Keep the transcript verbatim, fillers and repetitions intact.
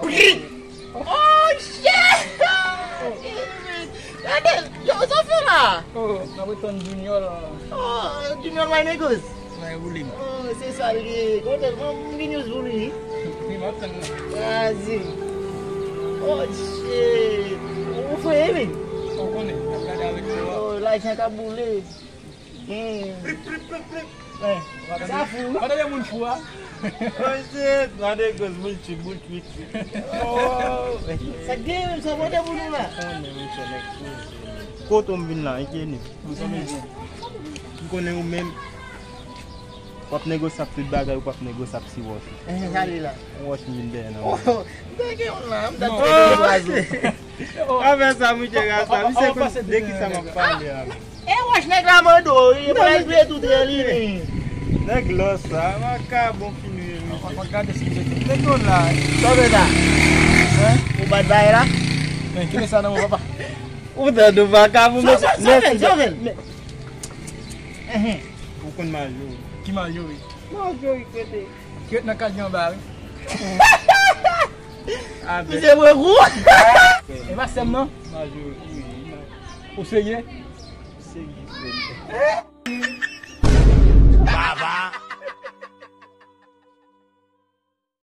Oh shit! Gade, yo, sa w fè la? Oh, n ap retann Junior la. Oh, Junior my niggas. Mwen woule m. Oh, se sa l ye. Kote l? Mwen m gen news pou li. Li m ap tann la. Vazi. Oh shit. Ou fè e men? Ou konnen, n ap gade avèk yo. Oh, lajan k ap boule. Hmm. Plip, plip, plip, plip. Eh, sa fou. Pa tande moun fou a. Oh shit, gade koz moun chip, moun chip. Oh. Sa gen menm sa pote pou nou la. Konnen, mesye, nèg fou. Kote m vin la, enkyeni. M konnen ou menm. W ap negosye ap tout bagay, ou p ap negosye ap si wòch. Eh, sa li la. Wòch m vin dèyè nan. Oh, m te gen yon la, m ta tou zwazo. Afè sa, mouche rasta, misye konn de ki sa m ap pale a. E wòch nèg la mande w, e pou l touye tout rè li, men. Nèg lòs sa, makabon fini, mesye. Gade si misye te. Nèg yo la. Sa w fè sa? Hein? Ou bat bay la? Men, kite sa nan men papa. Ou tande w makabon, mesye. Sa w fè, sa w fè? Ou konn Majori. Ki Majori? Majori kote? Ki ret nan kaz li anba, wi. Misye mwen gou. E pa sè m, non? Majori, wi. Ou serye? Serye, frè m. Baba.